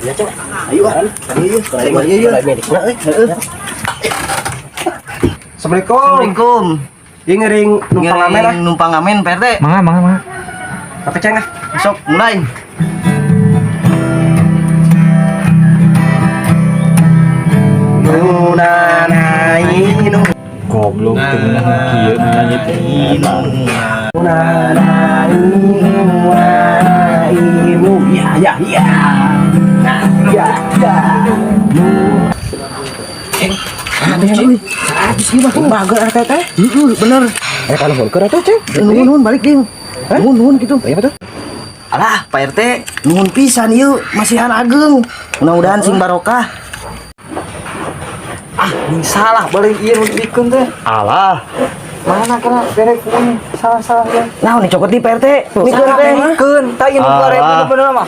Iya, Ceng. Ayo ah. Ayo, ayo. Ayo, ayo. Medikna euy. Heeh. Assalamualaikum. Assalamualaikum. Ieu ngering numpang ngamen ah. Ngering numpang ngamen, Pak RT. Mangga, mangga, mangga. Apa, Ceng, ah? Sok mulai. Nu na na inu. Goblok teu ngeunah kieu nyanyi teh. Nu na na inu na inu. Ya ya ya. Nah, ya ya. Nu. Ceng, euy. 100 ieu mah bager RT teh. Heeh, bener. Eh, kalau nuhunkeun atuh, Ceng. Nuhun, nuhun, balik ding. Nuhun, nuhun gitu. Iya betul. Alah, Pak RT, nuhun pisan ieu masihan ageng. Mudah-mudahan sing barokah. Ah, ini salah balik ieu nu dibikeun teh. Alah. Mana kana berek ini salah-salah ya. Nah, ini cokot di Pak RT. Mikeun Salah teh. mikeun, tah ieu nu 2000 bener mah.